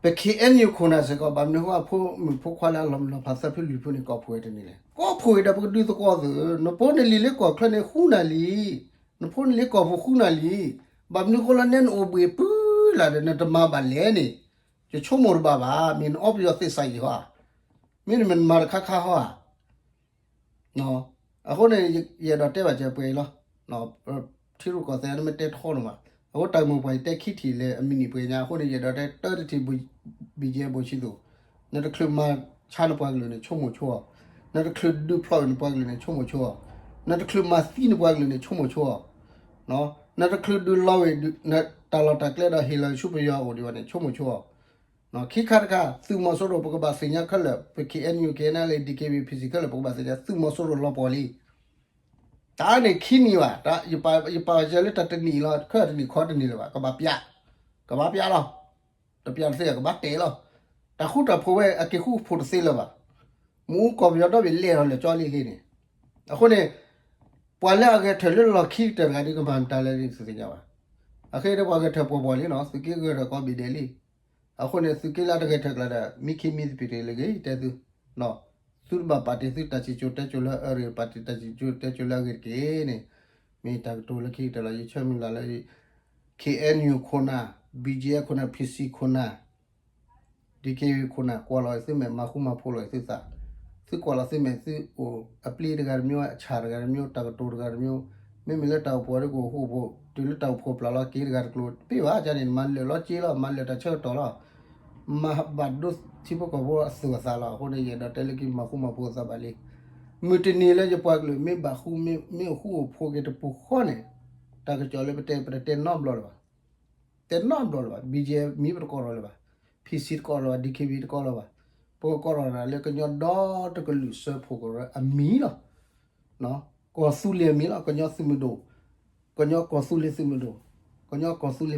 ပ KNU ခိၣ်နၢ်စ့ၢ်ကီး ဘၣ်မနုၤဃိအဖိမုၣ်ဖိခွါလၢအလီၤမုၢ်လီၤဖးသၢဖုလွံၢ်ဖုန့ၣ် ကိးဖှိၣ်ဝဲတန့ၢ်လဲၣ်. ကိးဖှိၣ်ဝဲဒီးပကဒုးသကိးသုး, နဖိနလံၤလၢကီၢ်ချၢန့ၣ်ဃုနၤလံ, နဖိနလံၤကီၢ်ပူၤဃုနၤလံ, ပ ဘၣ်မနုၤဃိလၢနဲနအိၣ်ဘှံးပုၢ်လၢ်ဒီး နတမၤဘၣ်လဲၣ်န့ၣ်, ယဆိကမိၣ်တဘၣ်ဘၣ်, မ့ၢ်နအီပယီၤသ့ၣ်စးယံာ်ဟီဧါ, မ့တမ့ၢ်နမၤတခါခါဟီဧါ. အဃိန့ၣ် ယအဲၣ်ဒိးတဲဘၣ်စၢၤပှဲၤအံၤလီၤ. ထံရူၢ်ကီၢ်သဲးန့ၣ်မ့ၢ်တဲထီန့ၣ်ဘၣ်. အဃိတၢ်ဂ့ၢ်မိၢ်ပှၢ်အံၤတဲခံထံၣ်လၢအမံၤနံၤပှဲၤညါ, အဃိန့ၣ် ယအဲၣ်ဒိးတဲတၢ်တထံၣ် ဘံၣ်ကဲဘိၣ်ဆံသိၣ်, နတချုးမၤဆါနပှၤကလုာ်န့ၣ် ဆိကမိၣ်ဆိအီၤ, နတချုးဒုးဖျိးနပှၤကလုာ်န့ၣ် ဆိကမိၣ်ဆိအီၤ, နတချုးမၤသံနပှၤကလုာ်န့ၣ် ဆိကမိၣ်ဆိအီၤ, နတချုးဒုးလီၤဝဲ တၢ်လီၢ်တၢ်ကျဲဒီးဟ့ၣ်လီၤဆူပယီၤအအိၣ်ဒံးဘၣ်န့ၣ် ဆိကမိၣ်ဆိအီၤ. ခံခါတခါ သုးမီၤစိရိၤ ပကဘၣ်သ့ၣ်ညါခဲလၢာ်, ပ ခ့ၣ်အဲၣ်ယူၣ် ခ့ၣ်အဲၣ်ယူၣ် ဒံၣ်ခ့ၣ်ဘံၣ် ဖံၣ်စံၣ်ခဲလၢာ် ပကဘၣ်သ့ၣ်ညါ သုးမီၤစိရိၤလီၤပှီၢ်လံ. တၢ်န့ၣ်ခံနံၣ်ဘၣ်, ယပာ်စၢၤလၢတၢ်တနံၣ်လီၤ, ခဲတနံၣ်ခီတနံၣ်လၢၤဘၣ်, ကဘၣ်ပျး, ကဘၣ်ပျးလီၤ. တပျးတသ့ကဘၣ်တဲလီၤ. တၢ်ဃူတၢ်ဖိးဝဲအက့ၤဃူဖိးတသ့လၢၤဘၣ်. မ့ၣ်အူကီၢ်ပယီၤဒီဘ့ၣ်လဲၤထီၣ်လၢာ်ကၠီလံလံန့ၣ်, အဃိန့ၣ် ပှၤလၢအဂဲၤထၢၣ်လၢလီၢ်ခံကတၢၢ်တဂၤဒ်ကမၤမတၤလဲၣ်ဒ်သုသ့ၣ်ညါဘၣ်. အဃိန့ၣ်ပှၤဂဲၤထၢၣ်ပှီၢ်ပှီၢ်လံနီၤ, သုးက့ဂဲၤထၢၣ်ကီဘ့ၣ်ဒဲးလံ. အဃိန့ၣ် သုးက့လၢတဂဲၤထၢၣ်ကျါဒီး မံခ့မံသပ့ၤတဂ့ၤတဲသု, သုတဘၣ်ပာ်တ့ၢ်သုတၢ်စံၣ်စိၤတဲစိၤလၢအရ့ၣ်, ပာ်တ့ၢ်တၢ်စံၣ်စိၤတဲစိၤလၢအဂ့ၤတက့ၢ်န့ၣ်, မ့ၢ်တၢ်ကတိၤလၢခံကတၢၢ်လီၤ. ယဆၢမုၢ်လၢ်လၢ ခ့ၣ်အဲၣ်ယူၣ် ခိၣ်နၢ်, ဘံၣ်ကဲခိၣ်နၢ်, ဖံၣ်စံၣ်ခိၣ်နၢ်, ဒံၣ်ခ့ၣ်ဘံၣ်ခိၣ်နၢ် ကွၢ်လီၤသုမဲာ် မၤဃူမၤဖိးလီၤသုသး, သုကွၢ်လီၤသုမဲာ်သုအိၣ်အပျ့ၤတဂၤတမျိုး, အဆၣ်တဂၤတမျိုး, တၢ်ကတိၤတဂၤတမျိုး, မ့မ့ၢ်လၢတၢ်အိၣ်ဖှိၣ်ဒ်ကအိၣ်ဃူအိၣ်ဖိး, တုၤလၢတၢ်အိၣ်ဖှိၣ်ပျၢ်လီၤက့ၤတဂၤတကျိၤတပ့ၢ်ဘၣ်, ကန့ၣ် မၤလၢာ်လီၤက့ၤလီၤ, မၤလၢာ်တၢ်ဆၢကတီၢ်လီၤ, မၤဘၣ်ဒိထံဖိကီၢ်ဖိအသူၣ်အသးလီၤ. အဃိန့ၣ် ယအဲၣ်ဒိးတဲလၢခံ မၤဃူမၤဖိးသးဘၣ်လံ. မုၢ်တနံၤလၢယပှၤကလုာ်မ့ၢ်ဘၣ်ဃူ, မ့ၢ်အိၣ်ဃူအိၣ်ဖိးက့ၤတပူၤဃီန့ၣ်, တၢ်ကစီၣ်လၢပတဲ ပတတဲနီတဘျီလၢၤဘၣ်. တဲနီတဘျီလၢၤဘၣ်. ဘံၣ်ကဲမံပတကိးထီၣ်လၢၤဘၣ်, ဖံၣ်စံၣ်တကိးလၢၤဘၣ်, ဒံၣ်ခ့ၣ်ဘံၣ်တကိးလၢၤဘၣ်. ပကကိးထီၣ်တၢ်လၢကညီဒီတကလုာ်စၢဖှိၣ်ကရၢအမံၤလီၤ. ကီၢ်သူလ့ၤအမံၤလီၤ, ကညီသုးမုၢ်ဒိၣ်, ကညီကီၢ်သူလ့ၤသုးမုၢ်ဒိၣ်, ကညီကီၢ်သူလ့ၤပဒိၣ် ပကကိးလီၤ. အန့ၣ်ဘျီဒီး ပှၤကညီဖိလၢဟီၣ်ခိၣ်ချၢခဲလၢာ် ပသနၢၣ်ဒီး ပကဃုတၢ်ကူၣ်ဘၣ်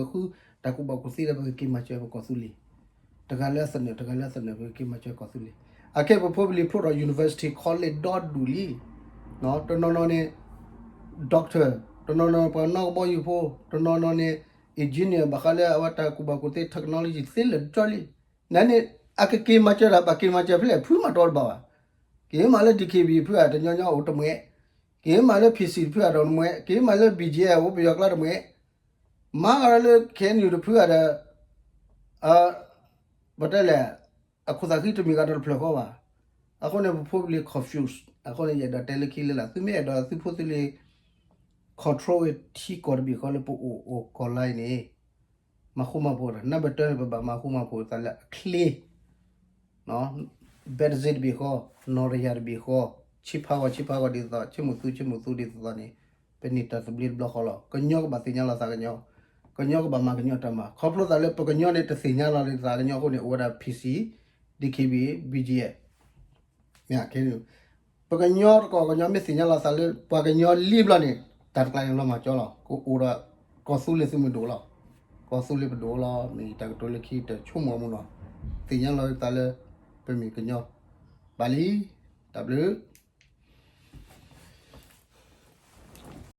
ကူၣ်သ့ဒီး ပကက့ၤမၤစၢၤပကီၢ်သူလ့ၤ, တဂၤလၢအသနၢၣ် တဂၤလၢအသနၢၣ် ပကက့ၤမၤစၢၤကီၢ်သူလ့ၤ. အခဲအံၤပဖိပလံၤဖျိထီၣ် university college ဒီဒူၣ်လံ. တနီၤနီၤန့ၣ် doctor, တနီၤနီၤပှၤနီၣ်ကဘီယူၤဖိ, တနီၤနီၤန့ၣ် engineer ဘၣ်ဃးလၢအဝဲတၢ်ကူၣ်ဘၣ်ကူၣ်သ့ technology သ့လၢာ်ကၠီလံ. နန့ၣ် အကက့ၤမၤစၢၤတၢ် ဘၣ်က့ၤမၤစၢၤဖဲလဲၣ် ဖုမၤတီတဘၣ်ဘၣ်. က့ၤမၤလၢ ဒံၣ်ခ့ၣ်ဘံၣ် ဖုဧါ တညီညီအိၣ်တမှဲး, က့ၤမၤလၢ ဖံၣ်စံၣ် တဖုဧါဒီးတမှဲး, က့ၤမၤလၢ ဘံၣ်ကဲ အိၣ်ပယီၤကျါတမှဲး, မၤဂၤဒီးလၢ ခ့ၣ်အဲၣ်ယူၣ် တဖုဧါဒီး ပတဲလဲၣ်, အခိၣ်သးဃံတမံၤဂၤဒီးတဖျၢၣ်ဃီဘၣ်. အဃိန့ၣ် ပဖိပလံၤ confuse. အဃိန့ၣ် ယအဲၣ်ဒိးတဲလၢခံလၢ်လၢ် သုမ့ၢ်အဲၣ်ဒိးသုဖိသုလံၤ control ဝဲထံကီၢ်တဘ့ၣ်ဃီလၢပအိၣ်အိၣ်ကီၢ်လါအံၤန့ၣ်, မၤဃူမၤဖိးတၢ် နံပါတ် န့ၣ် ပဘၣ်မၤဃူမၤဖိးသးလၢအချ့ ဘဲတစ့တဘ့ၣ်ဃီ, နီၢ်တယၢ်တဘ့ၣ်ဃီ, ဆံဖးဂီၤဆံဖးဂီၤဒ်သိးသိး, ဆ့မုၢ်သူဆ့မုၢ်သူဒ်သိးသိးန့ၣ်, ပန့ၢ်တၢ်သဘျ့တဘျီဃီလီၤ. ကညီကဘၣ်သ့ၣ်ညါလီၤသးကညီ, ကညီကဘၣ်မၤကညီတၢ်မၤ, ခီဖျိသးလၢပကညီန့ၣ် တသ့ၣ်ညါလီၤသးကညီအဃိန့ၣ် အိၣ်ဝဲဒၣ် ဖံၣ်စံၣ်, ဒံၣ်ခ့ၣ်ဘံၣ်, ဘံၣ်ကဲ, မ့ၢ် ပကညီတကီၢ်ကညီမ့ၢ်သ့ၣ်ညါလီၤသးလၢ ပှၤကညီလံဘျီန့ၣ် တၢ်တကျါန့ၣ်လီၤမၤကၠီလီၤ. ကအိၣ်ဒီး ကီၢ်သူလ့ၤသုးမုၢ်ဒိၣ်လီၤ. ကီၢ်သူလ့ၤပဒိၣ်လီၤ. မ့ၢ်တၢ်ကတိၤလၢခံတဆိကမိၣ်မူနီၤ, သ့ၣ်ညါလီၤသးလၢ ပမ့ၢ်ကညီ ဘၣ်လံ. တၢ်ဘျုး